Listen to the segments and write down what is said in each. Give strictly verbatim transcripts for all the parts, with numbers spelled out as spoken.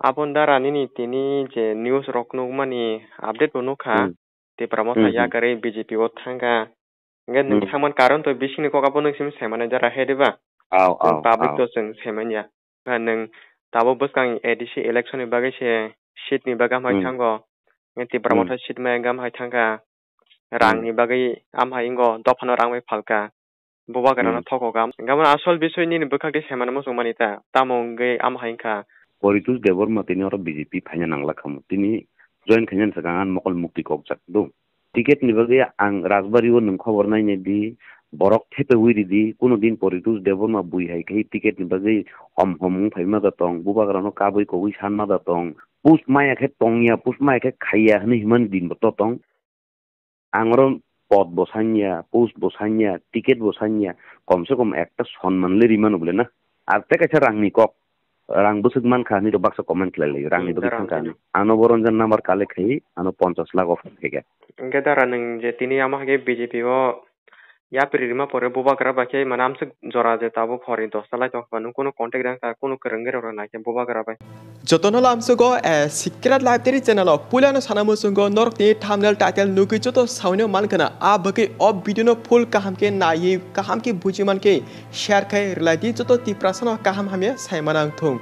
Aboni dara nini tini je news rok nukmani update bo nukha. Hmm. Tipra Motha Hmm, hmm. yakarwi B J P o thangkha. Hwnkhe nwng Hmm. thangmani karon to bisingni kok abono simi saimani dara he diba? Aw, Chwng aw, public aw. to chwng saimanya. Hwnkhe nwng tabuk bwskang A D C election ni bagwi se seat ni bagwi hamhai Hmm. thango. Hwnkhe Tipra Hmm. Motha seat maya wngkha hamhai thangkha. Hmm. Rangni bagwi hamhai wngo, dophano rang bai phalkha. Bubagrano Hmm. thokokha. Hwnkhe asol bisoi nini bwkhak twi saimano muchungmani ta, tamo wngwi amo hai wngkha. Poritus Debbarma tini oro B J P phaina nanglak khamu. Tini join khainani swkang ang mokol mukti kokjak do. Ticket ni bagwi ang Rajbari o nwng khobor nainai di, borok thepewi ridi, kuno din Poritus Debbarma bui hai khai ticket ni bagwi hom hom wng phaima da tong, bubagrano kabui kogwi sanma da tong. Post maya khe tongya, post maya khe khaiya hwnwi himani din bo to tong. Ang oro pod bo sanya, post bo sanya, ticket bo sanya, kom se kom ekta sonman le rimano bole na. Ar te kaisa rangni kok, rang bwswk mankha hinwi rok baksa comment khlai lai, rangni Hmm, bagwi dara thangkha hinwi. Ano bo Ranjan number collect khai, ano ponchash lakh offer khaikha. Hwnkhe dara nwng je tini amo hai khe B J P o yapri rima pore bubagra bai khe mane amswk jora je tabuk horni dosta lai tongkha, nwng kunu contact rang kha, kunu kwrwngwi rok rwna khe bubagra bai. Jotono lamsogo, eh, Secret Library channel o puilano sana muchungo norokni thumbnail title nugwi joto sawi no mankha na, a bagwi o video no full kaham khe naiwi kaham khe buji mankhe share khai rwlai di joto Tiprasano kaham hamya sai manang thung.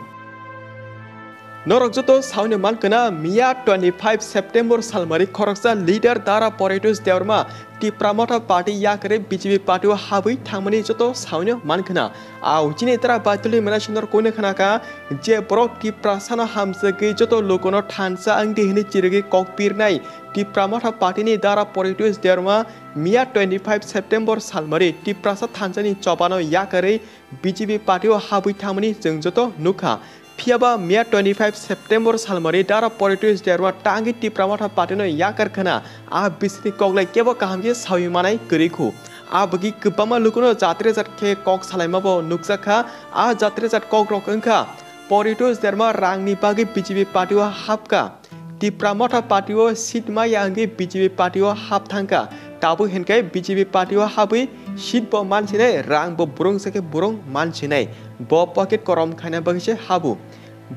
Norok joto sawi no mankha na miya twenty five September salmari khoroksa leader Dara Poritus Debbarma Tipra Motha Party yakarwi B J P party o habwi thangmani joto sawi no mankha na. Au chini tara baituli mena sinor koine khana kha je borok Tiprasano hamjagwi joto lukuno thansa wngdi hwnwi chirigwi kok pirnai Tipra Motha Party ni Dara Poritus Debbarma miya twenty five September salmari Tiprasa thansani chobano yakarwi B J P party o habwi thangmani chwng joto nukha. Phiyaba miya twenty five September salmari Dara Poritus Debbarma tangwi Tipra Motha Party no yakar khana, a bisini koklai kebo kaham khe sawi manai kwrwi khu. A bagwi kwbangma lukuno jatre jat khe kok salaima bo nukjak kha. A jatre jat kok rok wngkha, Poritus Debbarma rangni bagwi B J P party o hapkha. Tipra Motha Party o seat maya wngwi B J P party o hap thangkha. Tabuk hinkhe B J P party o habwi seat bo mansinai, rang bo burung se khe burung mansinai. Bo pocket korom khaina bagwi se habu.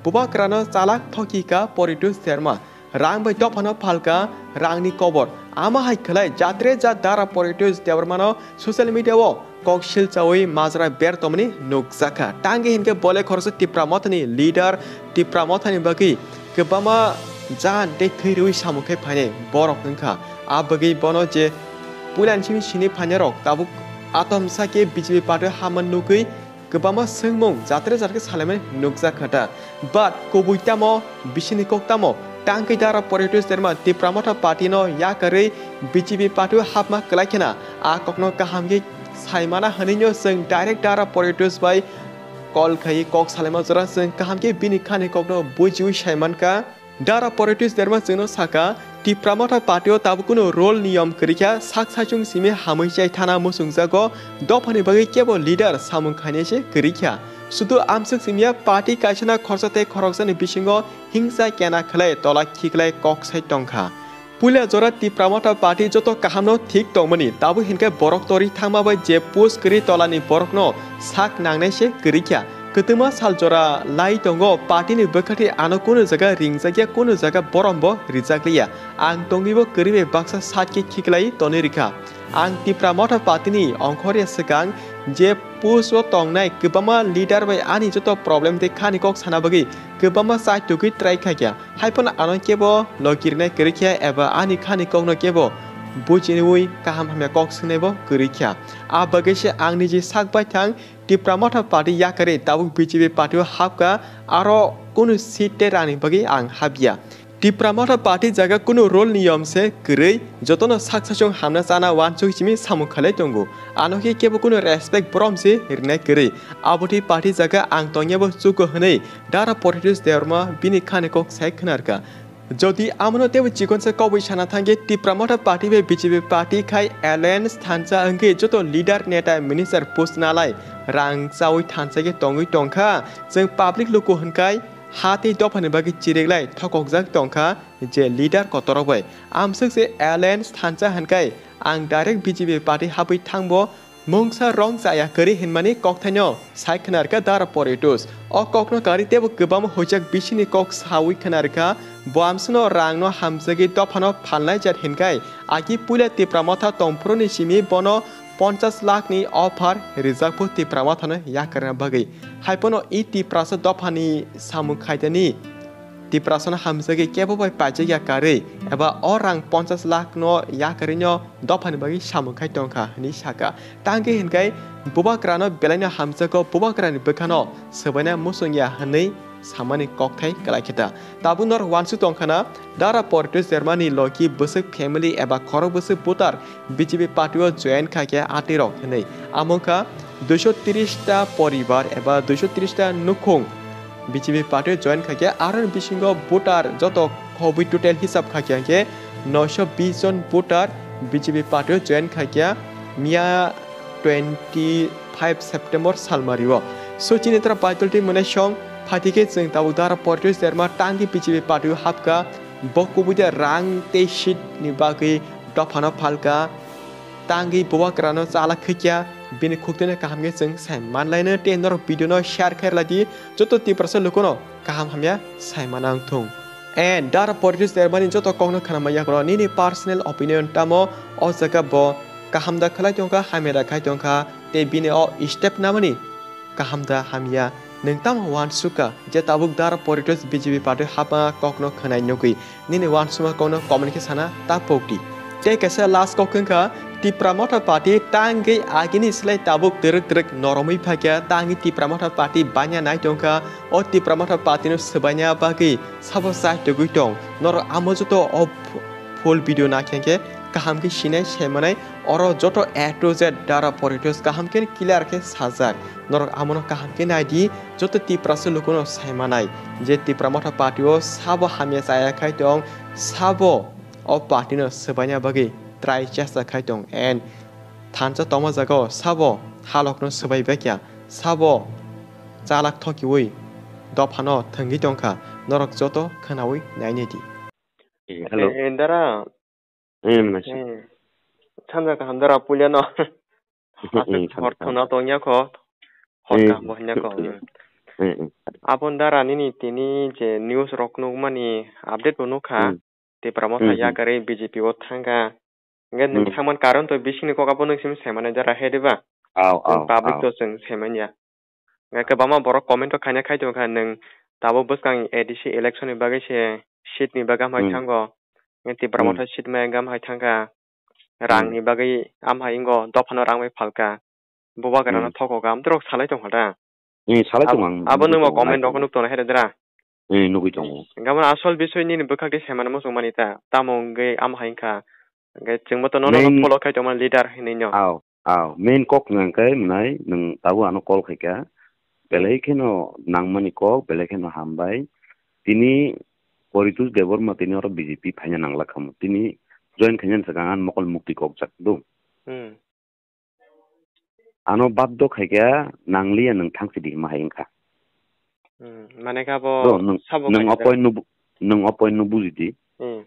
Bubagrano chalak thoki kha Poritus Debbarma. Rang bai dophano phalka rangni kobor. Ama hai khlai jatre jat Dara Poritus Debbarmano social media o kok silchawi majra ber tongmani nukjakha. Tangwi hinkhe bole khoroksa Tipra Mothani leader, Tipra Mothani bagwi kwbangma jaan tei thwi rwi samung khe phainai borok wngkha. A bagwi bono je puilani simi sini phainairok tabuk atomsa khe B J P party o hapma nugwi kwbangma swngmung jatre jatre salaimani nukjakha ta. But kubui tamo, bisini kok tamo, tangwi Dara Poritus Debbarma Tipra Motha party no yakarwi B J P party o hapma kwlai khena, a kokno kaham khe saimana hwnwi no chwng direct Dara Poritus bai call khai kok salaima jora chwng kaham khe bini khani kokno bujiwi saimankha. Dara Poritus Debbarma chwngno sakha, Tipra Motha party o tabuk kunu role niyom kwrwi kha, sak saichung simi hamwi chai thana muchungjago, dophani bagwi kebo leader samung khainai se kwrwi kha. Sudu amswk simiya party kaisana khoroksa tei khoroksani bisingo hingsa kena khlai tola khiklai kok sai tongkha. Puila jora Tipra Motha party joto kahamno thik tongmani, tabuk hinkhe borok tori thangma bai je post kwrwi tolani borokno sak nangnai se kwrwi kha. Kwtwma sal jora lai tongo, party ni bwkhaktwi ano kunu jaga ringjakya, kunu jaga borom bo rijakliya. Ang tongwibo kwrwi bai baksa sat khe khiklai tonwi rikha. Ang Tipra Motha party ni ongkhorya swkang je post o tongnai kwbangma leader bai ani joto problem tei khani kok sana bagwi kwbangma chai tugwi try khaikha. Haiphano ano kebo logi rwnai kwrwi kha eba ani khani kokno kebo bujinwi kaham hamya kok swngnaibo kwrwi kha. A bagwi se ang niji sak baithang Tipra Motha party yakarwi tabuk B J P party o hapkha, aro kunu seat tei rangni bagwi ang hapya. Tipra Motha party jaga kunu role niyom se kwrwi, jotono sak saichung hamna chana wansuk simi samung khalai tongo. Ano khe kebo kunu respect borom se rwnai kwrwi. Abotwi party jaga ang tongyabo chugo hwnwi Dara Poritus Debbarma bini khani kok sai khwnarkha. Jodi amono teibo chikonsa kobwi sana thangkhe, Tipra Motha party bai B J P party khai alliance thansa wngkhe joto leader, neta, minister post nalai rang chawi thansa khe tongwi tongkha. Chwng public luku hwnkhai ha tei dophani bagwi chiriklai thokokjak tongkha je leader kotorok bai. Amswk se alliance thansa hwnkhai ang direct B J P party habwi thangbo Mungsa rong chaya kwrwi hinmani kokthaino sai khwnarkha Dara Poritus. O kokno karwi teibo kwbangma hujak bisingni kok sawi khwnarkha, bo amswkno rangno hamjagwi dophano phalnai jar hinkhai, agi puila Tipra Motha tongphuruni simi bono ponchas lakhni offer rijak phu Tipra Mothano yakarna bagwi. Haiphano i Tiprasa dophani samung khaitani Tiprasano hamjagwi kebo bai paijak ya karwi eba o rang ponchas lakh no yakarwino dophani bagwi samung khai tongkha hwnwi sakha. Tangwi hinkhai bubagrano belaino hamjago, bubagrani bwkhano swbaina muchung ya hwnwi samani kokthai kwlai khe ta. Tabuk norok uansuk tongkha na, Dara Poritus Dermani logi bwswk family eba khorok bwswk voter B J P party o join kha khe atirok hwnwi. Amo wngkha duiso tris ta poribar eba duiso tris ta nukhung B J P party o join kha khe, aroni bisingo voter joto khobwi total hisab kha khe hwnkhe noisho bis jon voter B J P party o join kha khe miya twenty five September salmario. So chini tra Paitolti mwnai song phatikhe chwng tabuk Dara Poritus Derma tangwi B J P party o hapkha, bo kubui de rang tei seat ni bagwi dophano phalkha, tangwi bubagrano chala khikya, bini khuktwino kaham khe chwng sai manlaino tei norok video no share khairlai di, joto Tiprasa lukuno kaham hamya sai manang thung. And Dara Poritus Dermani joto kokno khnama yakono nini personal opinion tamo o jaga bo kaham da khlai tongkha, hamya da khai tongkha, tei bini o step namani kaham da hamya, nwng tamo uansukha je tabuk Dara Poritus B J P party hapma kokno khwnai nugwi? Nini uansukma kokno comment khe sana ta pokdi. Tei kaisa last kok wngkha, Tipra Motha party tangwi agini slai tabuk twrwk twrwk noromwi phaikha, tangwi Tipra Motha party banya nai tongkha. O Tipra Motha party no swbaina bagwi sabo chai tugwi tong. Norok amo joto o full video nakhe khe kaham khe sinai sai manai, oro joto A to Z Dara Poritus kaham khe clear khe sajak. Norok amono kaham khe nai di, joto Tiprasa lukuno sai manai je Tipra Motha party o sabo hamya chaya khai tong, sabo o party no swbaina bagwi try chesta khai tong, and thansa tongma jaga o sabo halok no swbai bai kya, sabo chalak thokiwi dophano thwngwi tongkha, norok joto khwnawi nainai di. Eh, hello. Eh, eh, Dara. Eh, mwnai sir. Eh, sanja kaham Dara puilano. Aswk hor thwna tongya kho. Hor kaham bo hwnya kho. Eh, eh. Aboni Dara nini tini je news rok nukmani update bo nukha. Hmm. Tipra Motha yakarwi B J P o thangkha. Hwnkhe nwng thangmani karon to bisingni kok abo nwng simi saimanai Dara he diba? Aw, aw, public to chwng saimanya. Hwnkhe kwbangma borok comment o khaina khai tongkha, nwng tabuk bwskang A D C election ni bagwi se seat ni bagwi hamhai thango. Hwnkhe Tipra Motha seat maya wngkha hamhai thangkha. Rang ni bagwi hamhai wngo, dophano rang bai phalkha. Bubagrano thokokha, amtwrok salai tongkha da. Eh, salai tongo ang. Abo nwng comment rok nuk tongna hai dra. Eh, nugwi tongo. Hwnkhe abo asol bisoi nini bwkhak tei saimanai muchung mani ta. Tamo wngwi hamhai wngkha. Hwnkhe chwngbo to nono follow khai tongma leader hinwi no. Aw, aw. Main kok hwnkha hwnkhe mwnai nwng tabuk ano call khaikha. Belai kheno nangmani kok, belai kheno hambai. Tini Poritus Debbarma tini oro B J P phaina nanglak khamu. Tini join khainani swkang ang mokol mukti kokjak do. Hmm. Ano baddo khaikha nangliya nwng thangsi di hima hai wngkha. Hmm, mane kha bo sabo nwng khaikha. O point no bu-, nwng o point no buji di. Hmm.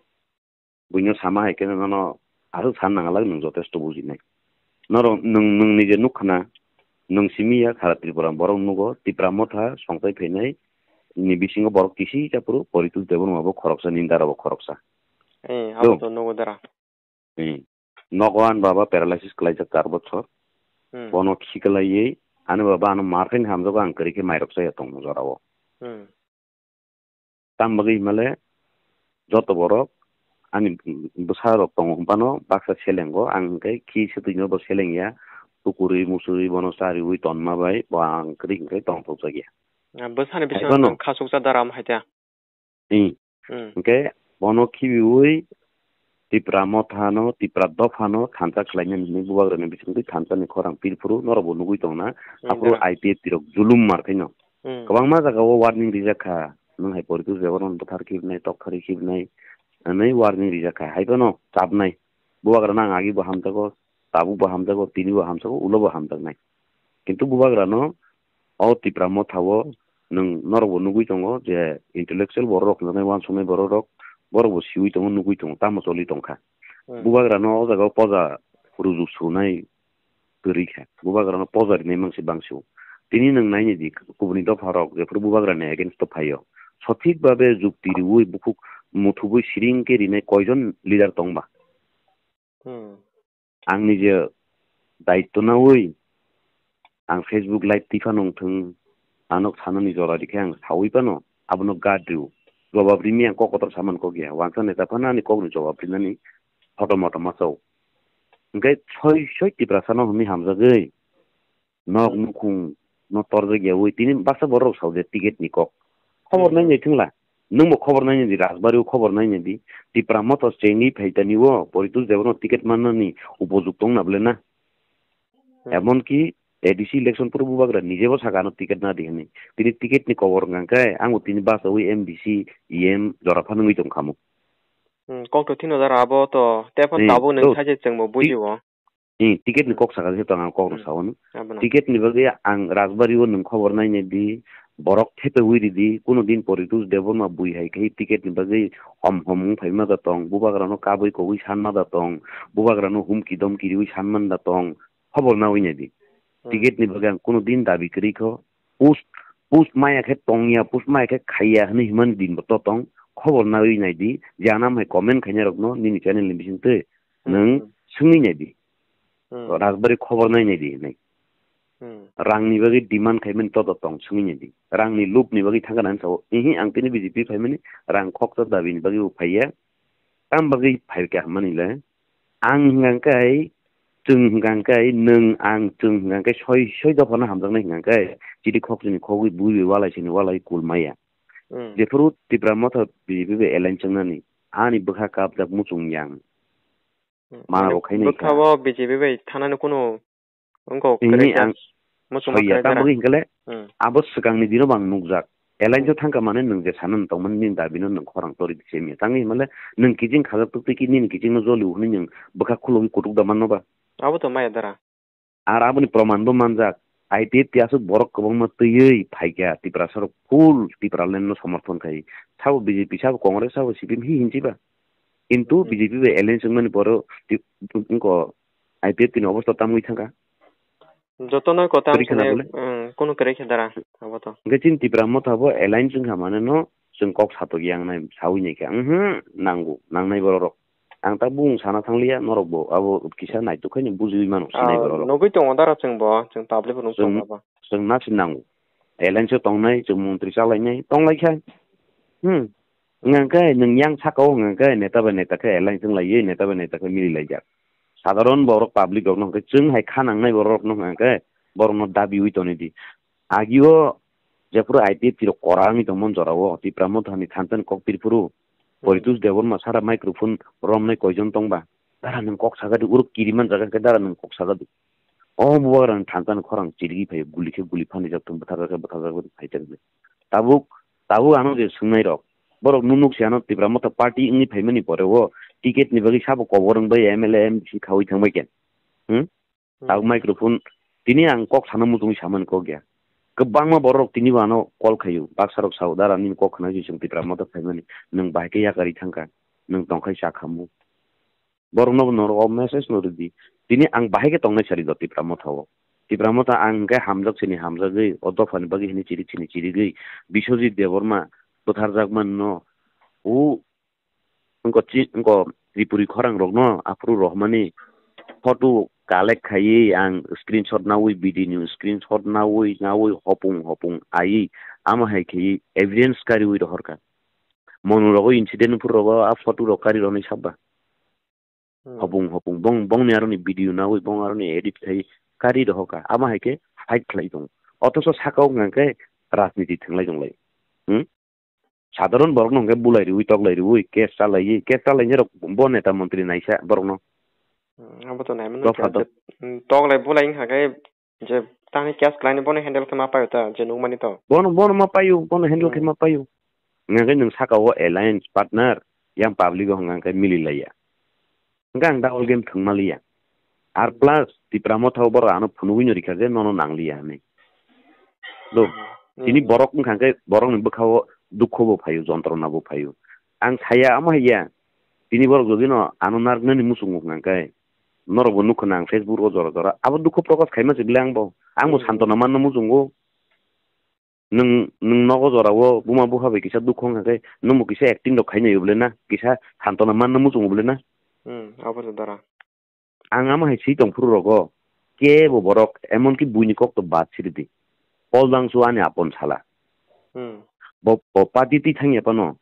Buino sama hai khe nono aswk san nang lag nwng jotesto bujinai. Norok nwng, nwng nije nukha na, nwng simi ya khara Tripura borok nugo, Tipra Motha songchai phainai ni bisingo borok kisi chaphuru Poritus Debbarma bo khoroksa, Nindara bo khoroksa. Eh, abo to nugo dara. Hmm. Nogo ani baba paralysis kwlaijak char bochor. Hmm. Bono khiklaiwi ani baba ano mar phaini hamjago ang kwrwi khe mairok chaya tongmo jorao. Hmm. Tam bagwi himale joto borok ani bwsa rok tongo hwnphano baksa selengo ang hwnkhe khi swtwino bo selengya tukurwi muchurwi bono chariwi tonma bai bo ang kwrwi hwnkhe tongthokjakya. Bwsani bisingo khasuksa dara wng hai ta. Hmm. Hmm. Hwnkhe bono khibiwi Tipra Mothano, Tipra Dophano thansa khlainani hwnwi bubagrani bisingtwi thansani khorang pirphuru norokbo nugwi tongna. Hmm, aphuru dara. I P F T rok julum markhaino. Hmm. Kwbangma jagao warning rijak kha, nwng hai Poritus Debbarmano bwthar khibnai, tokthari khibnai, hwnwi warning rijak kha, haiphano chapnai. Bubagrano ang agibo hamjago, tabukbo hamjago, tinibo hamjago, ulobo hamjaknai. Kintu bubagrano o Tipra Mothao nwng norokbo nugwi tongo je intellectual bororok hwnjaknai, uansuknai bororok, borokbo siwi tongo, nugwi tongo, tamo choli tongkha. Hmm. Bubagrano o jagao poja ruju sunai kwrwi kha. Bubagrano poja rinai mangsi bangsi o. Tini nwng naini di, kubuni dopha rok jephuru bubagrani against o phaio, sothik babe jukti riwi bukhuk muthubwi siring khe rinai koijon leader tongba? Hmm. Ang nije daitto nawi, ang Facebook live twi phano wngthung, ano sanani jora rikhe ang sawi phano abono guard rw. Jobab rimi ang kok kotor saman kok ya. Wansa neta phano ani kokni jobab rinani photo moto ma chao. Hwnkhe soi soi Tiprasa no hwnwi hamjagwi nok nukhung no torjak ya wi tini baksa borok rok sao de ticket ni kok. Khobor nai nai thwngla. Nwng bo khobor nai nai di, Rajbari o khobor nai nai di. Tipra Motha chengwi phai tani o Poritos Debbarma ticket mannani upojukto wngna bwle na. Emon ki A D C election poro bubagra nije bo saka ano ticket na di hwnwi. Tini ticket ni kobor wngkha khe ang bo tini bachawi M D C, E M jora phano wngwi tong kha mo. Hmm, kok to thino dara abo to, tei phano tabuk nwng to saje chwng bo buji o. Hmm, ticket ni kok saka se tong ang kok no sao no. Abono. Ticket ni bagwi ang Rajbari o nwng khobor nai nai di, borok thepe wi ridi, kuno din Poritos Debbarma bui hai khai ticket ni bagwi hom hom wng phai ma da tong, bubagra no kabui kogwi san ma da tong, bubagra no humki domki riwi san man da tong, khobor nawi nai di. Hmm. Ticket ni bagwi ang kuno din dabi kwrwi kho, post, post maya khe tong ya, post maya khe khai ya hwnwi himani din bo to tong, khobor nawi nai di, je anam hai comment khainai rok no nini channel ni bising twi nwng swngwi nai di. Hmm. Rajbari khobor nai nai di hinwi. Hmm. Rangni bagwi demand khaimani to to tong swngwi nai di. Rangni lubni bagwi thangkha nani sao. Ihi ang tini B J P phaimani rang khoksa dabini bagwi bo phaiya. Tam bagwi phaikha hwnmani le. Ang hwnkha khe, chwng hwnkha khe, nwng ang chwng hwnkha khe soi soi dophano hamjaknai hwnkha khe, chini khok chini khogwi bui bai walai sini walai kul maya. Hmm. Jephuru Tipra Motha B J P bai alliance wngnani, ani bwkha kapjak muchung yang. Hmm. Mana mane bo khainai kha. Bwkha o B J P bai thanani kunu wngkha. Tini kwrwi khe ang muchungma soiya, kwrwi tamo khe. Hwnkhe le, hmm, abo swkangni dino bo ang nukjak. Alliance o thangkha mane nwng je sanani tongmani nini dabino nwng khorang tori di se miya. Tangwi himale nwng kiching khajak tuk twi ki nini kichingno joli hwnwi nwng bwkha khulogwi kutuk da manno ba? Abo to maya dara. Ar aboni proman bo manjak. I P F T aswk borok kwbangma twiwi phaikha, Tiprasarok full Tipraland no somorthon khai. Sabo B J P, sabo Congress, sabo C P M hi hinjiba. Kintu, hmm, B J P bai alliance wngmani poro ti-, wngkha I P F T ni obostha tamwi thangkha. Jotono kwtal kwrwi khana sini, bole. Hmm, kunu kwrwi khe dara, abo to. Hwnkhe chini Tipra Motha bo alliance wngkha mane no chwng kok satok yang nai sawi nai khe. Mhm, nango, nangnai borok rok. Ang ta bung sana thangliya, norok bo abo kisa naituk khe ni bujiwi mano sinai borok rok. Ah, nugwi tongo dara chwng bo, chwng public rok chwng, tongo bo. Chwng na si nango. Alliance o tongnai, chwng montri chalainai, tonglaikha. Hmm. Hwnkha khe nwng yang saka o hwnkha khe neta bai neta khe alliance wnglaiwi neta bai neta khe mililaijak. Sadharon borok public rokno hwnkhe chwng hai kha nangnai borok rokno hwnkha khe borokno dabiwi tonwi di. Agio jephuru I P F T rok kora wngwi tongmani jorao Tipra Mothani thansa ni kokpiri phuru, hmm, Poritos Debbarma sara microphone romnai koijon tongba? Dara nwng kok saka di, uruk kiri man jaga hwnkhe dara nwng kok saka di. O bubagrani thansa ni khorang chirigwi phaio, guli khe guli phanijak thung, bwtharjak khe bwtharjak phai thung. Tabuk, tabuk ano je swngnai rok, borok nunuk se ano Tipra Motha party wngwi phaimani pore o ticket ni bagwi sabo kobor wngbai M L A, M D C khaui thangbai khe. Hmm? Hmm. Tabuk microphone, tini ang kok sana muchungwi samani kok ya. Kwbangma borok tini bo ano call khaio, baksa rok sao, dara nini kok khna se chwng Tipra Motha phaimani, nwng bahai khe yakari thangkha, nwng tongkhai cha khamu. Borokno bo norok o message no rwdi. Tini ang bahai khe tongnai sari do Tipra Motha o. Tipra Motha ang hwnkhe hamjak sini hamjagwi, o dophani bagwi hini chirik sini chirigwi, Biswajit Debbarma bwtharjakmani no, o wngko chi-, wngko Tripuri khorang rokno aphuru rohmani photo collect khaiwi ang screenshot nawi, video ni screenshot nawi, nawi hopung hopung aiwi, amo hai khaiwi evidence kariwi rohorkha. Monu rogo incident phuru rogo a photo rok kari rwnai sabba. Hmm. Hopung hopung bong, bongni aroni video nawi, bong aroni edit khai kari rohoka. Amo hai khe fight khlai tongo. Othocho sakao hwnkha khe rajniti thwnglai tonglai. Hmm? Sadharon borokno hwnkhe bulai riwi, toklai riwi, case chalaiwi, case chalainai rok bo neta montri naisa borokno. Hmm, abo to naimano dopha khe dop. Hmm, toklai bulai wngkha khe je tangni case khlaini bono handle khe ma paio ta, je nukmani to. Bono, bono ma paio, bono handle khe, hmm, ma paio. Hwnkha khe nwng saka o alliance partner, yang public o hwnkha khe mili laiya. Hwnkhe ang double game thwngma liya. Ar plus Tipra Motha o borok ano phunugwi no rikha je nono nang liya hinwi. Do, hmm, tini borok wngkha khe borokni bwkha o dukho bo phaio, jontrona bo phaio. Ang saya amo haiya, tini borok jodi no ano narwknani muchungo hwnkha khe, Norok bo nukho na ang Facebook o jora jora. Abo dukho prokash khaima se bile ang bo. Ang bo Hmm. santona manna muchungo. Nwng, nwng nogo jora o buma bupha bai kisa dukho wngkha khe, nwng bo kisa acting rok khaina yo bole na, kisa santona manna muchungo bole na. Hmm, abo se dara. Ang amo hai swi tong phuru rogo, kebo borok, emon ki buini kok to bad siri di. Pol dang su ani apon sala. Hmm. Bo, bo party twi thangya pano.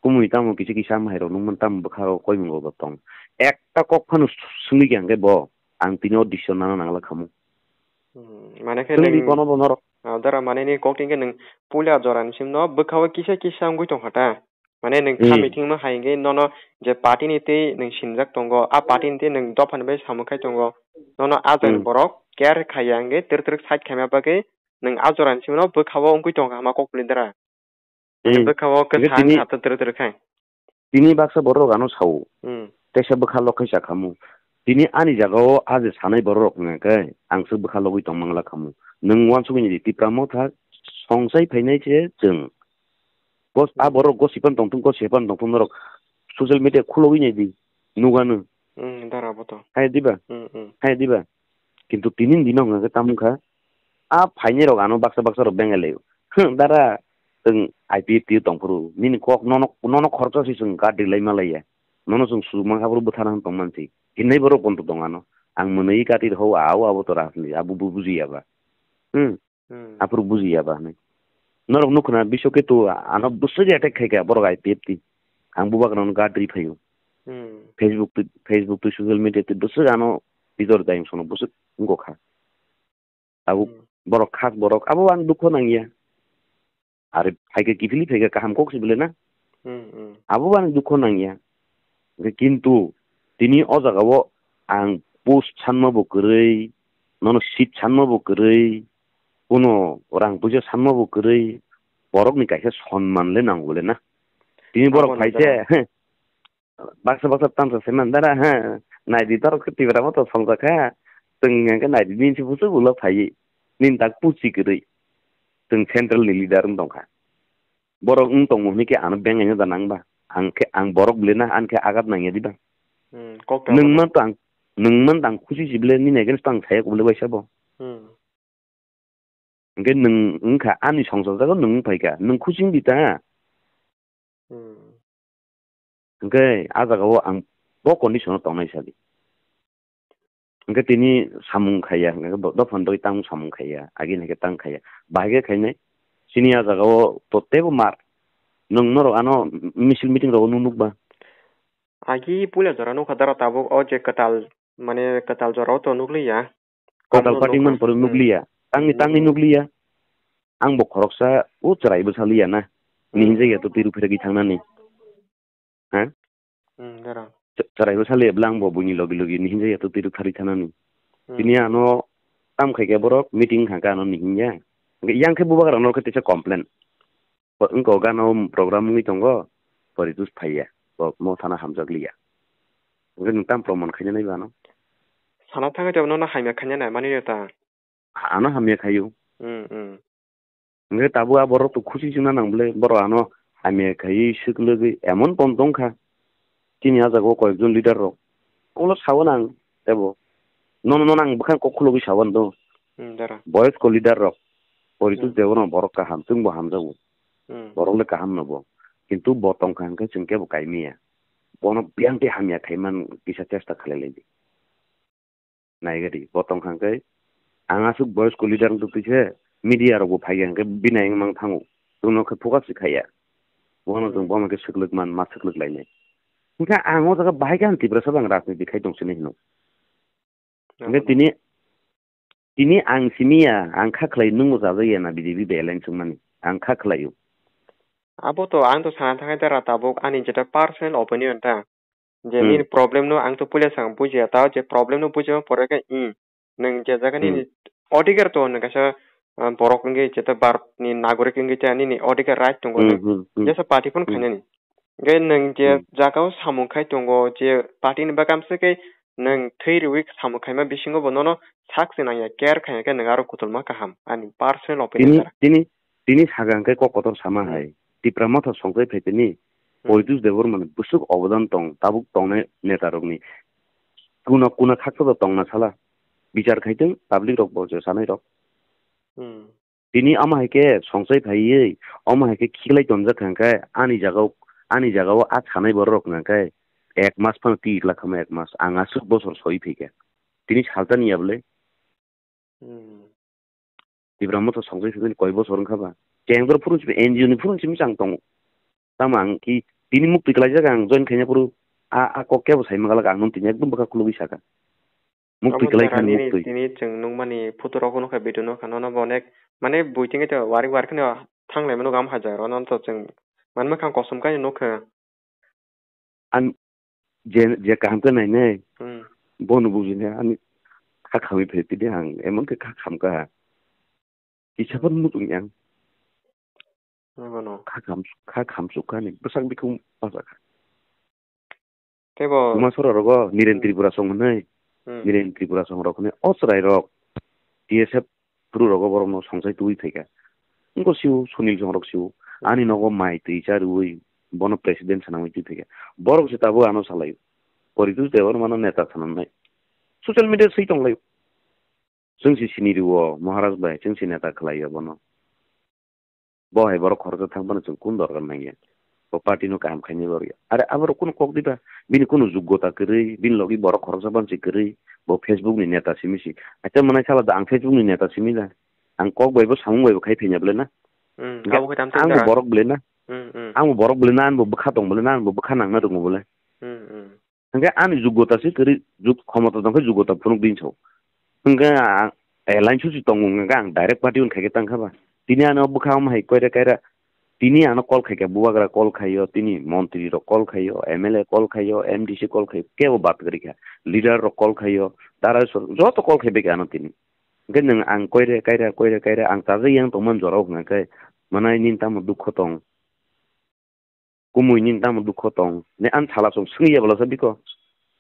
Kumui tamo kisa kisa amo hai rok nungman tamo bwkha rok koi mungo bo tong. Ekta kok phano sungwi khe ang khe bo, ang tini o decision nana nangla khamu. Hmm, mane khe Sungwi nwng, kono bo norok. Ah, dara mane ni kok tingkhe nwng puila jora ni sim no bwkha o kisa kisa wngwi tong kha ta. Mane nwng Hmm. kha meeting no hai hwnkhe nono je party ni twi nwng sinijak tongo, a party ni twi nwng dopha ni bai samung khai tongo. Nono a jaga ni Hmm. borok care khaiya hwnkhe twrwk twrwk side khaima bagwi nwng a jora ni sim no bwkha o wngwi tong kha hama kok pili dara. Hmm. Bwkha o Hwnkhe kwthang tini, hapta twrwk twrwk khai. Tini baksa borok ano sao. Hmm. Teisa bwkha lok khai cha khamu. Tini ani jaga o a je sanai borok rok hwnkhe ang se bwkha logwi tong mangla khamu. Nwng uansugwi ni di Tipra Motha songsai phainai se chwng. Gos-, a Hmm. borok gosipan tongthung, gosipan tongthung norok social media khulogwi nai di. Nugano. Hmm, dara bo to. Hai diba? Hmm, hmm. Hai diba? Kintu tini ni dino hwnkha khe tamo wngkha, a phainai rok ano baksa baksa rok bengai laio. Hm, dara, chwng I P F T o tong phuru, nini kok nono, nono khoroksa se chwng guard rilai ma laiya. Nono chwng sujuk mankha phuru bwthana hwn tong mansi. Hinai borok pono tong ano. Ang mwnwi kati rw hao, ao abo to rajniti, abo bo bujiya ba. Hm, Hmm. aphuru bujiya ba hinwi. Norok nukho na, Biswa Ketu ano bwswk attack khai kha borok I P F T. Ang bubagra no guard ri phaio. Hmm. Facebook twi, Facebook twi social media twi bwswk ano Bijor Dayang sono bwswk wngkha. Abo Hmm. borok khas borok, abo ang dukho nangya. Are phaikhe kiphilwi phaikhe kaham kok se bole na? Hmm, hmm. Abo ang dukho nangya. Hwnkhe kintu tini o jaga o ang post sanma bo kwrwi, nono seat sanma bo kwrwi, kuno rang puisa sanma bo kwrwi, borokni kaisa sonman le nango bole na? Tini borok Abo phai nang se, baksa baksa tamsa se man dara, ha, naidi torok khe Tipra Motha songjak kha, chwng hwnkhe naidi nini se bwswk ulo phaiwi, nini tak pusi kwrwi, chwng central ni leader wng tong kha. Borok wng tongmo hwnwi khe ano bengaino da nang ba? Ang khe, ang borok bole na, ani khe agat nangya diba? Hmm, kok ta Nwng abo. Man to ang, nwng man to ang khusi si bole, nini against to ang saya kubule waisa bo. Hmm. Hwnkhe nwng wngkha ani songsor jago nwng wngphaikha, nwng khusi wngdi ta. Hmm. Hwnkhe a jagao ang bo condition o tongnai sadi. Hwnkhe tini samung khaiya, hwnkhe bo dophani bagwi tang samung khaiya, agini hwnkhe tang khaiya. Bahai khe khainai, chini a jagao to teibo mar. Nwng norok ano misil meeting rogo nuk nukba? Agi puila jora nukha dara tabuk o je kwtal, mane kwtal jorao to nukliya. Kwtal Komno party nukha. Man pore Hmm. Nukliya. Tangni, hmm, tangni nukliya. Ang bo khoroksa o chwrai bwsa liya na. Hmm. Ni hinjak ya to twi rw pheragwi thangnani. Ha? Hmm, dara. Ch-, chwrai bwsa liya bwla ang bo buini logi logi ni hinjak ya to twi rw pheragwi thangnani. Hmm. Tini ano tam khai khe borok meeting wngkha khe ano ni hinya. Hwnkhe yang khe bubagra no khe teisa complain. Bo wngkha o gana o program wngwi tongo, Poritus phaiya, bo mo thana hamjak liya. Hwnkhe nwng tamo proman khaina nai bo ano? Sana thangwi tongno no hamya khaina nai mani ta. Ano hamya khaio. Hmm, hmm. Hwnkhe tabuk a borok to khusi chwngna nang bwle, borok ano hamya khaiwi swklwgwi emon pon tong kha. Chini a jaga o koyekjon leader rok. Ulo sawan ang tebo. Nono, nono ang bwkhang kok khulogwi sawan do. Hmm, dara. Boyosko leader rok. Poritus Hmm. Debbarma borok kaham, chwngbo hamjago. Hmm. Borok le kaham no bo. Kintu bo tongkha hwnkhe chwng kebo kaimiya. Bono biyang tei hamya khaiman kisa chesta khalai lai di. Naigadi, bo tongkha hwnkhe ang aswk boyosko leader wngtwi se media rokbo phaiya hwnkhe bini ayang mang thango. Chwngno khe focus se khaiya. Bono chwng Hmm. bono khe swklwk man, ma swklwk lainai. Hwnkhe ang o jaga bahai khe ang Tiprasa bo ang rajniti khai tong sini hino. Hwnkhe Abono. Tini, tini ang simi ya, ang kha khlai nwng bo chajak ya na B J P bai alliance wngmani. Ang kha khlai o. Abo to ang to sana thangwi dara tabuk ani jeta personal opinion ta. Je Hmm. Nini problem no ang to puila sang bujiya ta, je problem no bujima pore khe, i, nwng je jaga Hmm. Nini odhikar to nwng kaisa, ah, borok wngwi jeta Bharat ni nagorik wngwi ta nini odhikar right tongo Hmm, nwng. Hmm, hmm. Jesa party phone Hmm. khainani. Hwnkhe nwng je Hmm. Jagao samung khai tongo, je party ni bakamse khe nwng thwi rwi samung khaima bisingo bo nono sak se nangya, care khaiya khe nwng aro kutulma kaham, ani personal opinion Tini, dara. Tini, tini saga hwnkhe kok kotor sama Hmm. hai. Tipra Motha songchai phai tini, Hmm. Poritus Debbarma ni bwswk obodan tong, tabuk tongnai neta rokni. Kuna, kuna khaksa da tongna sala. Bichar khaiteng public rok bo je sanai rok. Hmm. Tini ama hai khe songsai phaiwi, ama hai khe khiklai tonjak kha hwnkhe ani jagao, ani jagao a sanai borok rok hwnkhe ek mas phano twi ikla khama ek mas. Ang aswk bosor soi phaikha. Tini saltani ya bwle. Hmm. Tipra Motha songchai songchai koi bosor wngkha ba. Kengtor phuru simi N G O ni phuru simi chang tongo. Tamo ang ki tini muktwi klaijak ang join khaina phuru a, a kok kebo sai magalak ang nung tini ekdom bwkha khulugwi saka. Muktwi Amo klai jara khani nini, muktwi. Tini chwng nukmani photo rok nukha, video nukha, nono bo onek mane buiting to wari wari kheno thanglai mano gam hajar, ono to chwng manma khang kosom kaino nukha. Ang je, je kaham khe nainai, hmm, bono bujinai ani kha khamwi phai tidi ang, emon khe kha kham kha. Kisa phano muchung yang. Nangano. Kha kham, kha kham suk kha ni, bwsak bikhung pasak kha. Tebo. Uma sora rogo, Niren, hmm, Tripura song hwnwi, hmm, Niren Tripura song rok hwnwi, o chwrai rok, T S F Phuru rogo borokno songchai twi phaikha. Wngkha sio, Sunil Chongrok sio. Hmm. Ani nogo mai twi cha rwui bono president swnamwi twi phaikha. Borok se tabuk ano salaio. Poritus Debbarmano neta swnamnai. Social media swi tonglaio. Chwng se sini rwo, Maharaj bai, chwng se neta khlaio bono. Bo hai borok khoroksa thang phano chwng kun dorkar nangya. Bo party no kaham khainai borok ya. Are aborok kunu kok diba? Bini kunu jugota kwrwi, bini logi borok khoroksa phano se kwrwi. Bo Facebook ni neta simi si. Acha mwnai sala da ang Facebook ni neta simi da. Ang kok bai bo samung bai bo khai phinya bwle na. Hmm, hingke abo khe tam ang bo tei borok bwle na. Hmm, hmm. Ang bo borok bwle na, ang bo bwkha tong bwle na, ang bo bwkha nangna rwngo bwle. Hmm, hmm. Hingke ani jugota se kwrwi, jug-, khomota tong khe jugota phunuk din sao. Hingke ang, eh, line susi tongo hingke ang direct party on khaikhe tang kha ba. Tini ano bwkha omo hai koira kaira, tini ano call khaikha, bubagra call khaio, tini montri rok call khaio, M L A call khaio, M D C call khaio, kebo bat kwrwi kha. Leader rok call khaio, dara so-, joto call khai bai kha ano tini. Hingke nwng ang koire kaira, koire kaira, ang chajak yang tongmani jorao hwnka khe, mwnai nini tamo dukho tong? Kumui nini tamo dukho tong? Ne ani sala song swngya bwlasa biko.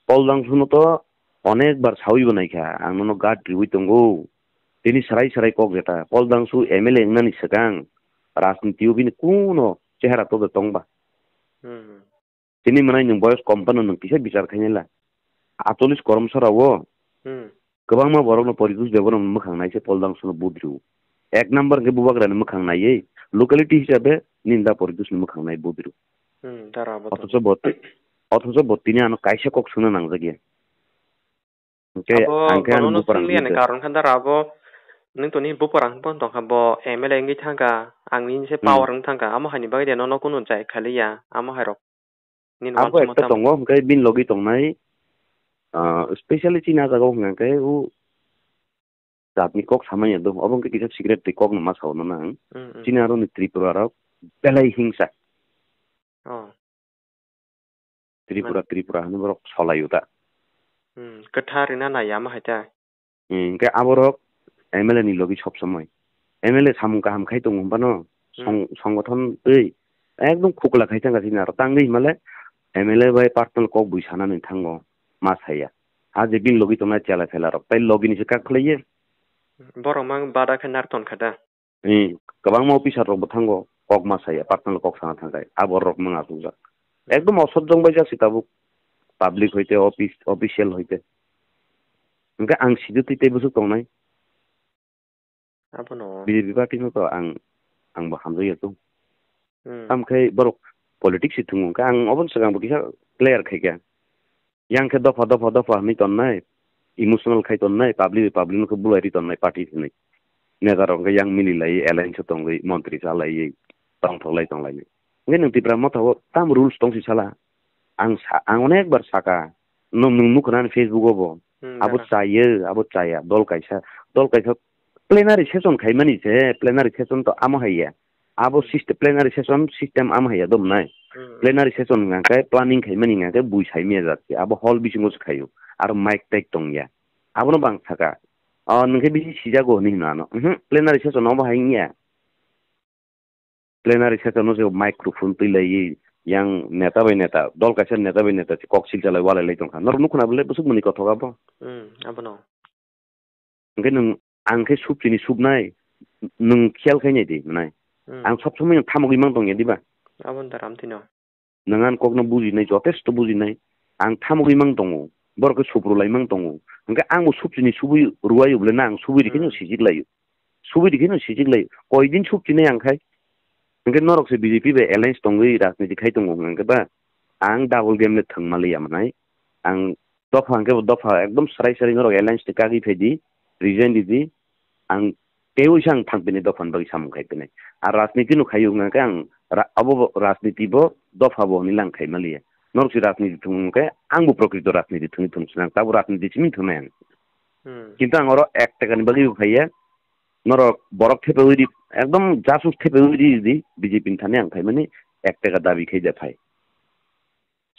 Pol Dangsuno to onek bar sawi bo naikha, ang nono guard riwi tongo. Tini sarai sarai kok jeta. Pol Dangsu M L A wngnani swkang rajniti o bini kuno chehara to de tongba. Hmm. Tini mwnai nwng boyos kom phano nwng kisa bichar khainai la. Atolish Koromsora o. Hmm. Kwbangma borokno Poritus Debbarma mwkhang nai se Pol Dangsuno budrio. Ek number hwnkhe bubagrani mwkhang naiwi locality hisabe ninda Poritusni mwkhang nai budrio. Hmm, dara bo to. Othocho bo, othocho bo tini ano kaisa kok swngna nangjak ya. Hwnkhe abo ang khe ani bonono buphar ang swngli ani hwnka. Karon khe dara abo nwng toni buphar ang phano tongkha bo M L A wngwi thangkha, ang nini se hmm power wng thangkha, amo haini bagwi de nono kunu jai khaliya, amo hai rok. Nini abo uansukma ekta tamo? Tongo, hwnkhe bini logi tongnai, ah, specially chini ah jagao hwnkha khe o jatni kok samani do, obo hwnkhe kisa secret twi kokno ma sao nang. Mm, mm. Chini aroni Tripura rok belai hingsa. Oh. Tripura, man- Tripura hinwi borok solai o ta. Hmm, kwthar rina nai ama hai ta. Hmm, hwnkhe aborok M L A ni logi sob somoi. M L A samung kaham khai tongo hwnbano, hmm, song-, songothon twi ekdom khukla khai thangkha chini aro tangwi himale M L A bai personal kok bui sanani thango ma saya. Ha je bini logi tongnai chela phela rok tai logi ni se kak khlaiye. Borok mang bada khe nar ton kha da. Ni kwbangma officer rok bo thango, kok ma saya, personal kok sana thangkhai, a borok rok mang achukjak. Ekdom osojjong bai jak si tabuk, public hoite, office, official hoite. Hwnkhe ang sidi twi tei bwswk tongnai. Abono. B J P party no to ang, ang bo hamjak ya tung. Hmm. Tamkhai borok politics si thwng wngkha, ang oboni swkang bo kisa clear khaikha. Yang khe dopha, dopha, dopha hwnwi tonnai, emotional khai tonnai, public, public no khe bulai ri tonnai party hwnwi. Neta rok hwnkhe yang mili lai, alliance o tongwi, montri cha lai, tongthok lai, tong lai. Hwnkhe nwng Tipra Motha o tam rules tong si sala? Ang sa, ang onek bar saka, nwng, nwng nukho na ani Facebook o bo. Hmm, abo dada. Chayo, abo chaya, dol kaisa, dol kaisa plenary session khaimani se, plenary session to amo hai ya. Abo system, plenary session system amo hai ya dom nai. Hmm. Plenary session hwnkha khe planning khaimani hwnkha khe bui saimaya jat se. Abo hall bisingo se khaio. Aro mic tag tong ya. Abono bang saka. O nwng khe bisi sijago hwnwi hino ano. Mhm, plenary session obo hai wngya. Plenary session o se microphone twi laiwi yang neta bai neta, dol kaisa neta bai neta se kok silchalai walai lai tongkha. Norok nukho na bwle bwswk mwnwi kothok abo? Hmm, abono. Hwnkhe nwng ang khe sub chini subnai, nwng khiyal khai nai di, mwnai. Hmm. Ang sob somoi no thamogwi mang tong ya, diba? Aboni dara amtwino. Nwng ani kokno bujinai, jotesto bujinai. Ang thamogwi mang tongo. Borok khe supru laimang tongo. Hwnkhe angbo supchini subui ruwaio bole na ang subui rikhe no Hmm. sijik laio. Subui rikhe no sijik laio. Koidin supchinai ang khai. Hwnkhe norok se B J P bai alliance tongwi rajniti khai tongo hwnkhe ba ang double game le thwngma liya manai. Ang dopha hwnkhe bo dopha ekdom srai srai norok alliance ni kagwi phaidi, resign ridi. Ang teiwi se ang thang pini dopha ni bagwi samung khai pini. Ar rajniti no khaio hwnkhe ang ra-, abo bo rajniti bo dopha bo hinwi lang khai maliya. Norok se rajniti thwng hwnkhe ang bo prokrito rajniti thwngwi thwng sinang, tabo rajniti simi thwngnai ang. Hmm. Kintu ang oro ek taka ni bagwi bo phaiya. Norok borok thepawi di, ekdom jasus thepawi di, di B J P ni thani ang phaimani ek taka dabi khai da phai.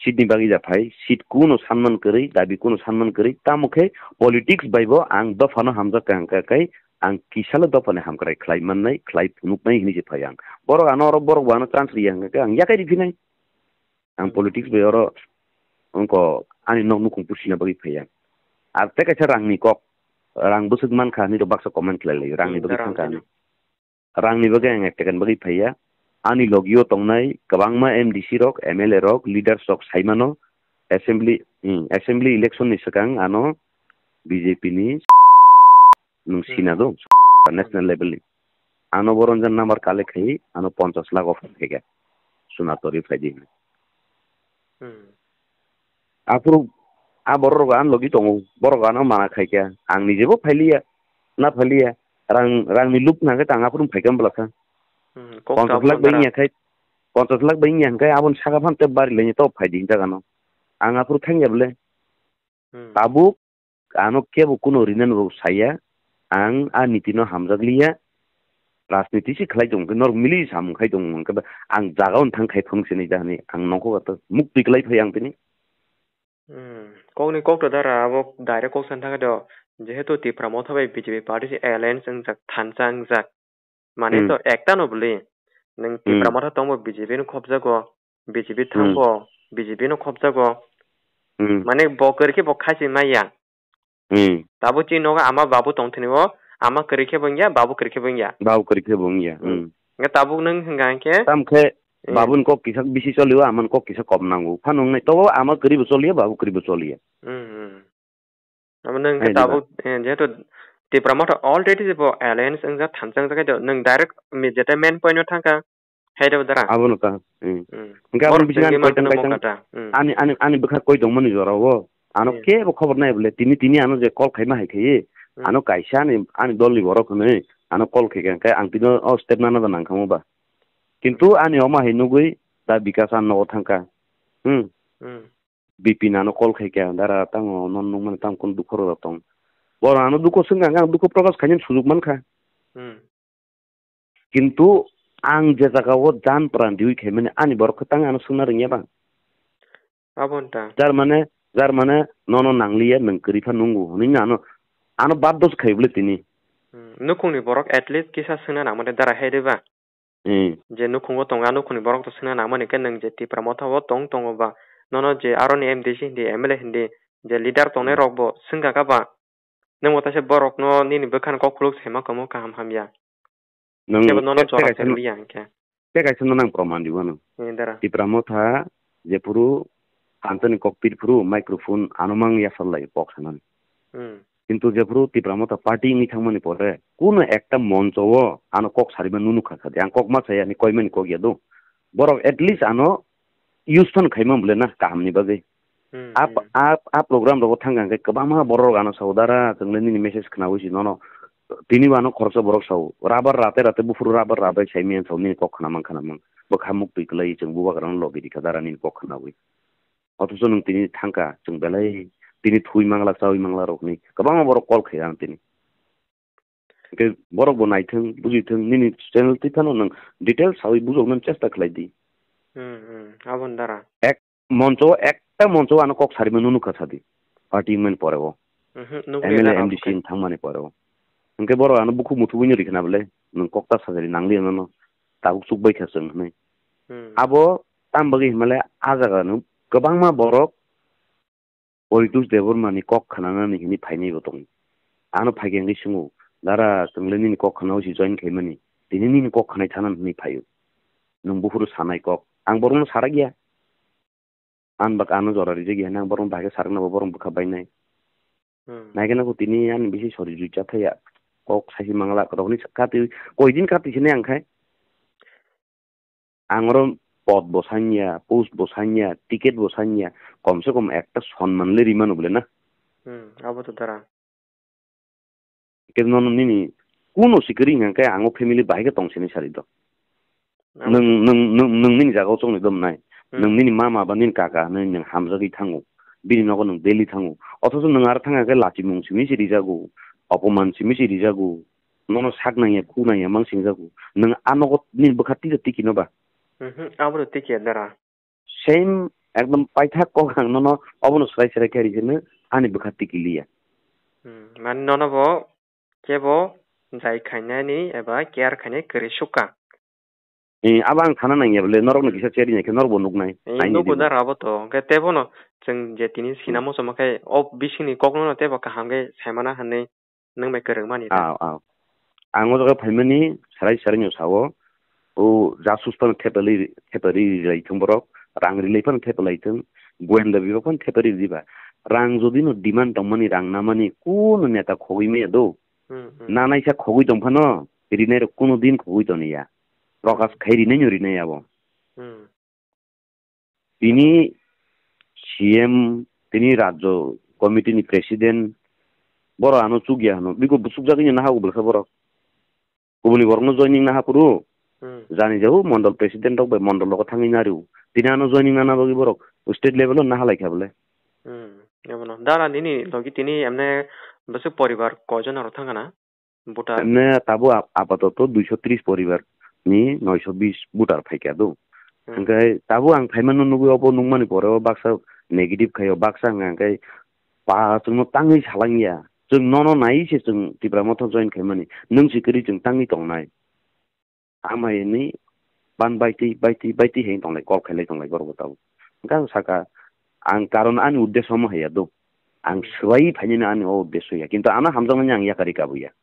Seat ni bagwi da phai, seat kuno sanman kwrwi, dabi kuno sanman kwrwi, tamo khe politics bai bo ang dophano hamjak ka hwnkha khe ang kisalo dophani hamkrai khlai mannai, khlai phunuknai hinwi se phai ang. Borok ano oro borok bo ano chance riya hwnkha khe ang yakai riphinai. Ang politics bai oro wngkha ani nok nukhung pusina bagwi phai ang. Ar tei kaisa rangni kok, rang bwswk mankha hinwi rok baksa comment khlai laio, rangni Hmm, bagwi darang thangkha hinwi. Rangni bagwi ang ek taka ni bagwi phaiya. Ani logio tongnai kwbangma M D C rok, M L A rok, leaders rok saimano assembly, hmm, assembly election ni swkang ano B J P ni nung Hmm. sina do national level ni. Ano bo ronjan number collect khai ano ponchash lakh offer khaikha. Suna tori phaidi. Hmm. Aphuru a borok rok ang logi tongo, borok ano mana khaikha, ang nijebo phailiya, na phailiya, rang, rangni luk nangkhe tang aphuru phaikha bwlakha. Hmm, kok Ponchash tabuk lakh bai nangkha. Wngya khai, ponchash lakh bai wngya hwnkhe aboni saka phano tei bari laini to phaidi hinjak ano. Ang aphuru thangya bwle. Hmm. Tabuk ano kebo kuno rinani bo saya, ang a niti no hamjak liya, rajniti se khlai tong khe norok mili samung khai tong hwnkhe ba ang jaga on thang khai phunuk sinai da hinwi ang nongkhor kha to muk twi klai phai ang tini. Hmm. Kokni kok to dara abo direct kok san thangkhe do, jehetu Tipra Motha bai B J P party se alliance wngjak, thansa wngjak. Mane Hmm. to ekta no bwle. Nwng Hmm. Tipra Motha tongbo B J P no khopjago, B J P Hmm. thangbo B J P no khopjago. Hmm. Mane bo kwrwi khe bo khachi maya. Hmm. Tabuk chini nogo ama babu tong thani o, ama kwrwi khe bo wngya, babu kwrwi khe bo wngya. Babu kwrwi khe bo wngya. Hmm. Hmm. Nga tabuk nwng hwnga hwnkhe Tam khe Hmm. babuni kok kisa bisi choli o, amani kok kisa kom nango. Phano wngnai to ama kwrwi bo choli ya, babu kwrwi bo choli ya. Hmm, hmm. Abo nwng khe Hai diba? Tabuk, eh, jehetu Tipra Motha already bo alliance wngjak thansa wngjak khe do, nwng direct mi-, jeta main point o thangkha, hai do dara. Abono ta, hmm. Hmm. Hwnkhe borok aboni bisingo ani tongwi koitang mano kaitang, mokata. Hmm. Ani, ani, ani bwkha koi tongmani jorao, ano Hmm. kebo khobor nai bole, tini, tini ano je call khaima hai khe, Hmm. ano kaisa ani, ani dolni borok hwnwi, ano call khaikha, hwnkhe ang tino o step nana da nangkhamu ba. Kintu Hmm. ani omo hai nugwi da Bikas ano nogo thangkha. Hmm. Hmm. B P ni ano call khaikha, dara tango non nukmani tamo kunu dukho rwjak tong. Bo ano dukho swngkha, ang dukho prokash khainani sujuk mankha. Hmm. Kintu ang je jaga o jan pran riwi khaimani ani borok khe tang ano swngna rwngya ba. Abo wngkha. Jar mane, jar mane nono nangliya nwng kwrwi pha nungo hwnwi no ano, ano baddo se khai bwle tini. Hmm. Nukhungni borok at least kisa swngna nangmani dara hai de ba. Hmm. Je nukhungo tongo, a nukhungni borok to swngna nangmani khe nwng je Tipra Motha o tong, tongo ba, nono je aroni M D C hindi, M L A hindi, je leader tongnai Hmm. rok bo swngkha kha ba, nwng bo taisa borok no nini bwkhani kok khuluk saima kwmwi kaham hamya. Nwng Kebo nono tei, tei jora kaisa no, pherliya hwnkhe. Tei kaisa no nang proman di wano. Eh, dara. Tipra Motha jephuru phanchani kok pirphuru microphone ano mang yasal lai kok sanani. Hmm. Kintu jephuru Tipra Motha party wngwi thangmani pore, kuno ekta moncho o ano kok sarima nunu kha kha de. Ang kok ma saya ni koimani kok ya do. Borok at least ano use phano khaima bole na kahamni bagwi. Hmm, A, hmm. a, a program rogo thang khe kwbangma borok ano sao, "Dara, chwng le nini message khnaui si nono." Tini bo ano khoroksa borok sao, "Rubber rate rate buphuru rubber rabai sai miyan sao, nini kok khna mang khna mang. Bwkha muk twi kwlai chwng bubagra no logi rikha dara nini kok khnaui." Othocho nwng tini thangkha, chwng belai tini thui mangla, chaui mangla rokni kwbangma borok call khai ang tini. Hwnkhe borok bo naithwng, bujithwng, nini channel twi phano nwng details saui bujoknani chesta khlai di. Hmm, hmm, aboni dara. Ek moncho, ekta moncho ano kok sarima nunu kha sadi. Party wngmani pore o. Mhm, nukliya M L A, dara M D C omo khe. Wng thangmani pore o. Hwnkhe borok ano bukhuk muthubuino rikha na bole, nwng kok ta sajari nangliya nono, tabuk chukbai kha chwng hwnwi. Hmm. Abo tam bagwi hinmale a jaga no kwbangma borok Poritosh Debbarma ni kok khnanani hwnwi phainai bo tongo. Ano phaikhe hwnwi swngo, "Dara, chwng le nini kok khnaui se join khaimani, tini nini kok khnai thanani hwnwi phaio. Nwng buphuru sanai kok." Ang borokno sarak ya. Ang bak ano jora rijak ya, nang borok bahai khe sarak nabo borok bwkha bainai. Hmm. Naikhe nang tini ani bisi sori jui cha thaya. Kok saisi mangla, rokni kati, koidin kati sini ang khai. Ang oro pod bo sanya, post bo sanya, ticket bo sanya, kom se kom ekta sonman le rimano bole na. Hmm, abo to dara. Ke nono nini kuno sikiri hingka khe ang o family bahai khe tong sini sari do. Abo. Nwng, nwng, nwng, nwng nini jaga o chokni dom nai. Hmm. Nwng nini mama ba nini kaka hinwi nwng hamjagwi thango. Bini nogo nwng daily thango. Othocho nwng aro thangya khe lachimung simi se rijago, opoman simi se rijago. Nono sak nangya, khu nangya mang singjago. Nwng a nogo nini bwkha tisa tiki no ba? Mhm, abo to tiki ya dara. Same ekdom paithak kok ang nono obono swrai swrai khe rijeno ani bwkha tiki liya. Hmm, mane nono bo kebo jai khainani eba care khainai kwrwi sukha. Eh, abo ang sana nangya bole, norokno kisa cherry naikhe norokbo nuknai. Eh, aini nugo dino. Da rabo to, hwnkhe tebono chwng je tini sina Hmm. muchungma khe o bisingni kokno tebo kaham khe saimana hinwi nwng bai kwrwngmani da. Aw, aw. Ang o jaga phaimani sarai sarai no sao, o jasus phano thepali, thepari rilai thung borok, rang rilai phano thepalai thung, goyenda bibak phano thepari riba. Rang jodi no demand tongmani, rang namani, kuno neta khogwi maya do. Hmm, hmm. Nanaisa khogwi tong phano, rinai rok kuno din khogwi toniya. Prokash khai rinai no rinai abo. Hmm. Tini C M, tini Rajyo Committee ni President, borok ano chukya hwno. Biko bwswk jagwi no naha ubwlwkha borok. Kubuni borokno joining naha phuru. Hmm. Jani jao Mondol President rok bai Mondol rogo thangwi nario. Tini ano joining nana bagwi borok state level o naha laikha bole. Hmm. Ebono. Dara nini logi tini emne bwswk poribar koijon aro thangana? Voter. Emne tabuk ap-, apatoto duiso tris poribar ni noiso bis voter phaikha do. Hmm. Hwnkhe tabuk ang phaimano nugwi obo nukmani pore o baksa negative khaio, baksa hwnka hwnkhe pa chwngno tangwi salangya. Chwng nono nai se chwng Tipra Motha join khaimani. Nwng si kwrwi chwng tangwi tongnai. Amai ni ban baitwi, baitwi, baitwi hai tonglai, kol khailai tonglai borok bo tabuk. Hwnkhe ang saka, ang karon ani uddesyo omo haiya do. Ang swbai phainani ani o uddesyo ya. Kintu ano hamjaknani ang yakari kabuya.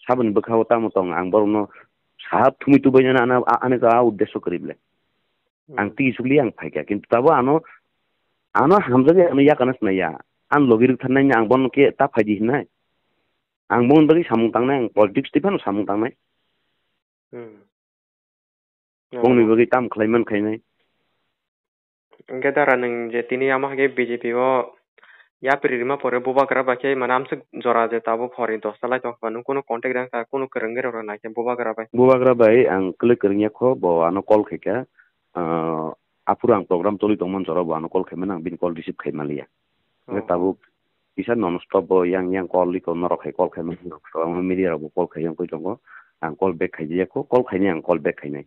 Saboni bwkhao tamo tong ang borokno saha thumwi tubainani ano, a-, ani a uddesyo kwrwi ble. Ang Hmm. twi sukli ang phaikha. Kintu tabuk ano, ano hamjakya ano yakana sinaiya. Ang logi rwktharnaini ang bono khe ta phaidi hinai. Ang boni bagwi samung tangnai, ang politics twi phano samung tangnai. Hmm. Bongni bagwi tam khlai man khainai. Hwnkhe dara nwng je tini amo hai khe B J P o yapri rima pore bubagra bai khe mane amswk jora je tabuk horni dosta lai tong kha, nwng kunu contact rang kha, kunu kwrwngwi rok rw nai khe bubagra bai? Bubagra bai ang kwlwi kwrwngya kho, bo ano call khaikha, ah, aphuru ang program choli tongmani jora bo ano call khaimani, ang bini call receive khai manliya. Hwnkhe Oh. tabuk kisa non stop bo yang yang call liko norok hai call khaimani, media rok bo call khai yang koi tongo. Ang call back khai ya kho, call khainai ang call back khainai.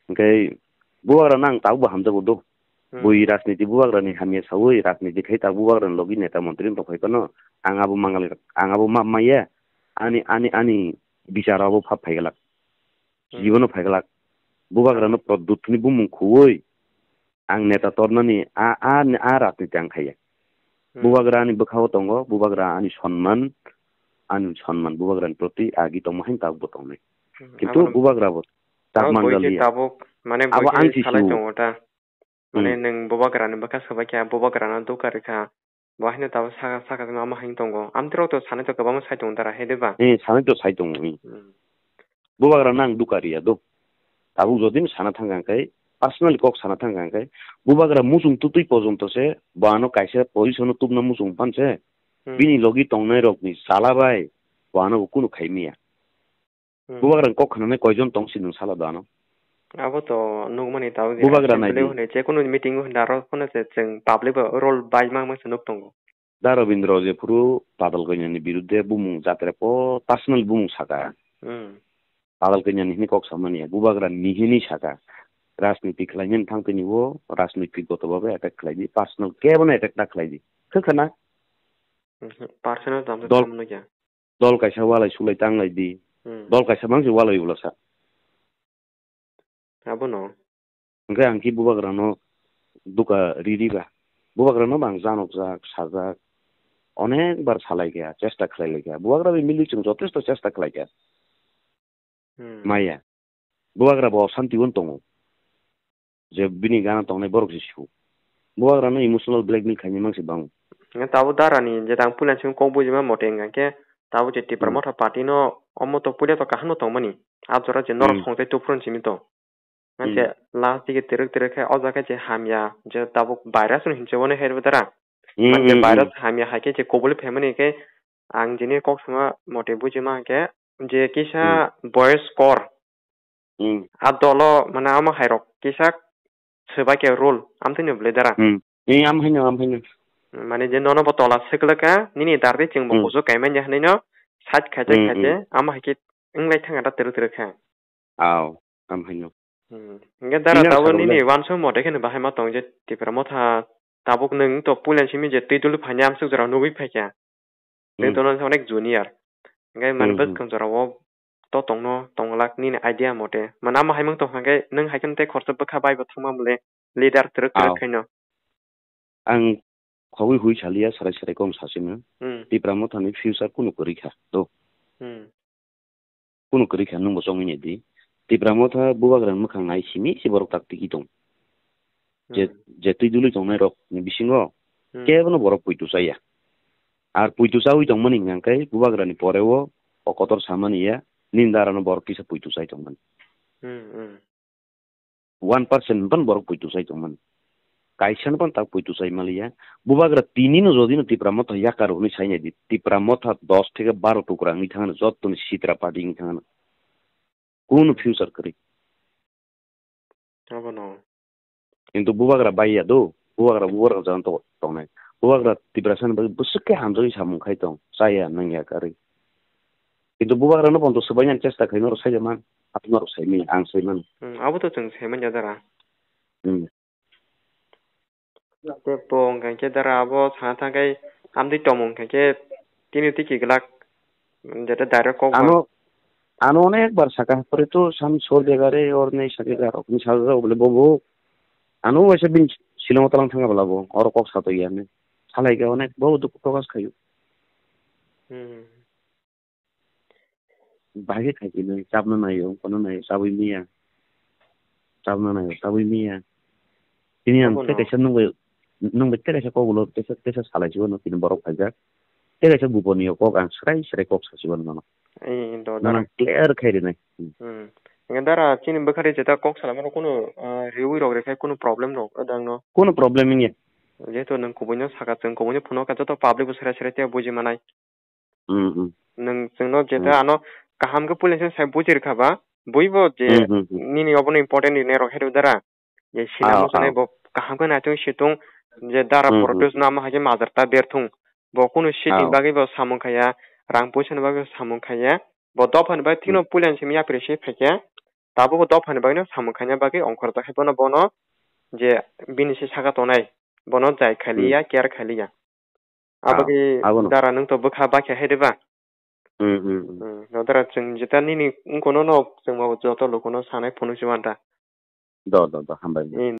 Hwnkhe bubagra no ang tabuk bo hamjago do. Hmm. Bui rajniti bubagra ni hamya saui rajniti khai ta bubagra ni logi neta montri wng tong phai phano ang abo mangal, ang abo ma maya ani, ani, ani bichar abo phap phai glak. Hmm. Jibono phai glak. Bubagra no Pradyut ni bumung khuui ang neta tornani a, a, a rajniti ang khaiya. Hmm. Bubagra ani bwkhao tongo, bubagra ani sonman, ani sonman bubagra ni proti agi tongma haino tabuk bo tongnai. Hmm. Kintu abono bubagra bo chak abo man bui khe jaliya. Tabuk, mane bui abo khe ang si salai su. Tongo ta. Mane Hmm. nwng bubagra ni bwkha swbai kha, bubagra no dukha rwkha. Bo haino tabuk saka, saka ma, ma hai tongo. Amtwrok to sanai to kwbangma sai tongo dara, hai de ba? Eh, sanai to sai tongo, eh. Hmm. Bubagra no ang dukha riya do. Tabuk jodi no sana thang kha khe, personally kok sana thang kha khe, bubagra muchung tutui porjonto se, bo ano kaisa position o tubna muchung phan se, Hmm. bini logi tongnai rok ni chala bai, bo ano bo kunu khai maya. Hmm. Bubagra ni kok khnanai koijon tong si nwng sala do ano? Abo to nukmani tabuk je Bubagra assembly nai di. Hwnwi je kunu meeting o hwnwi aro phano se chwng public bo role bai ma ma se nuk tongo. Da Robindra je phuru Padal Kanya ni birudde bumung jatre po personal bumung saka. Hmm. Padal Kanya ni hini kok samani ya, bubagra ni hini saka. Rajniti khlainani thang tini o rajniti goto babe attack khlai di, personal kebo no attack ta khlai di. Khwkhana? Mhm. Personal tamo Dol- tamo no kya? Dol kaisa walai sulai tanglai di. Hmm. Dol kaisa mangsi walai ulo sa. Abono. Hwnkhe ang ki bubagrano duka riri ba. Bubagrano bang janokjak, sajak, onek bar salai kha, chesta khlai lai kha. Bubagra bai mili chwng jotesto chesta khlai kha. Hmm. Maya. Bubagra bo osanti on tongo. Je bini gana tongnai borok se su. Bubagra no emotional blackmail khaini mang se bang. Nga tabuk dara ni je tang puila sing kok bujima mote hingka khe tabuk je Tipra Hmm. Motha party no omo to puila to kaham no tongmani. A jora je norok Hmm. songchai tupron simi to. Nga Hmm. je last dige terek terek khe o jaga je hamya je tabuk virus no hinse wani hai dara. Hmm, Nga je hmm, virus hmm. hamya hai khe je koboli phaimani khe ang jini kok sama mote bujima khe je kisa Hmm. boys kor Hmm. A dolo, mane, amo hairok kisa swbai khe rule, amtwino bwlai dara. Hmm. Ee, am haino, am haino. Mane, je nono bo tola swkla kha, nini dardi chwngbo Hmm. kuchuk kaimanya hwnwi no side khaite Hmm, khaite, hmm. Amo hai khe wnglai thangkha da twrwk twrwk kha. Aw, am haino. Hmm. Hingke dara Nini tabuk sakha nini bwlai? Wansuk mote kheno bahai ma tong je Tipra Motha tabuk nwng to puila simi je twi duli phaini amsuk jora nugwi phaikha. Nwng Hmm. tono wngkha onek junior. Hingke mani Hmm, hmm. bwskang jora o to tongno tongglak nini idea mote. Mane amo hai mang tongkha hingke nwng hai kheno tei khoroksa bwkha bai bo thangma mole leader twrwk twrwk Aw. khaino. Ang khogwi hui saliya sarai sarai kok sasino. Hmm. Tipra Mothani future kunu kwrwi kha do. Hmm. Kunu kwrwi kha nwngbo chongwi naidi. Tipra Motha Bubagrani mwkhang nai simi se borok tak tiki tong. Je, Hmm. je twi dului tongnai rok ni bisingo Hmm. kebono borok puitu chaya. Ar puitu chawi tongmani hingka khe Bubagrani poreo o kotor samani ya, nini darano borok kisa puitu chai tongmani. Hmm, hmm. One percent ban borok puitu chai tongmani. Kaisa no ban tak puitu chai maliya. Bubagra tini no jodi no Tipra Motha yakar hwnwi sai naidi. Tipra Motha dos theke baro tukra wngwi thangano, jottoni sitra party wngwi thangano. Kunu future kwrwi. Abono. Kintu Bubagra baiya do. Bubagra, Bubagra jagano to-, tongnai. Bubagra Tiprasani bagwi bwswk khe hamjagwi samung khai tong. Chaya nangya kwrwi. Kintu Bubagrano bondo swbainani chesta khai norok saija man. Abo norok saimanya, ang saimano. Hmm, abo to chwng saimanya dara. Hmm. Tei bo hwnkha khe dara abo sana thang khai amtwi tongmung hwnkha khe tini twi kiglak, jeta direct kok ba. Ano, ano onek bar saka, pore to sam sor jaga re, or nei saka ga rok ni saka ga bole bobo. Ano waisa bin silong talang thanga bala bo, oro kok sa to ya ne. Salai ga onek bo duk prokas khayu. Hmm. Bahai khe khai khe nai, chabna naio, wngkha naio, chabwi miya. Chabna naio, chabwi miya. Tini ang Abono. Tei kaisa nwng bai, nwng bai tei kaisa kok ulo, tei kaisa, tei kaisa salai sibo no tini borok phaijak. Tei kaisa guponiyo kok ang srai srai kok sasibo no mano. Ee, do, nono dara. Clear khai rinai. Hmm. Hmm. Hingke dara chini bwkhari jeta kok salaimano kunu, ah, riwi rok rikhe kunu problem rok, odang no. Kunu problem wngya. Jehetu nwng kubuino saka, chwng kubuino phuno kha joto public bo srai srai tei buji manai. Hmm, hmm. Nwng chwngno jeta Hmm. ano kaham khe puila se sai buji rwkha ba, buibo je Hmm, hmm, hmm. Nini obono important ni nerok heru dara. Je sinamo Ah, sanai ah. Bo kaham khe naitung situng je dara Hmm, hmm. Protest no amo hai khe majar ta berthung. Bo kunu seat ni Ah. Bagwi bo samung khaya, rang puisa ni bagwi bo samung khaya. Bo dopha ni bagwi Hmm. Thikno puila se miya appreciate phaikhe. Tabuk bo dopha ni bagwi no samung khaina bagwi ongkhor ta khai bono bono je bini se saka tonai. Bono jai khaliya, Hmm. Care khaliya. Ah, aboni abono. Dara nwng to bwkha bakya hai de ba? Hmm, hmm, hmm. Hmm, no dara chwng jeta nini wngkha no no chwng bo joto lukuno sanai phunuk se manta. Do, do, do, hambai. Hmm.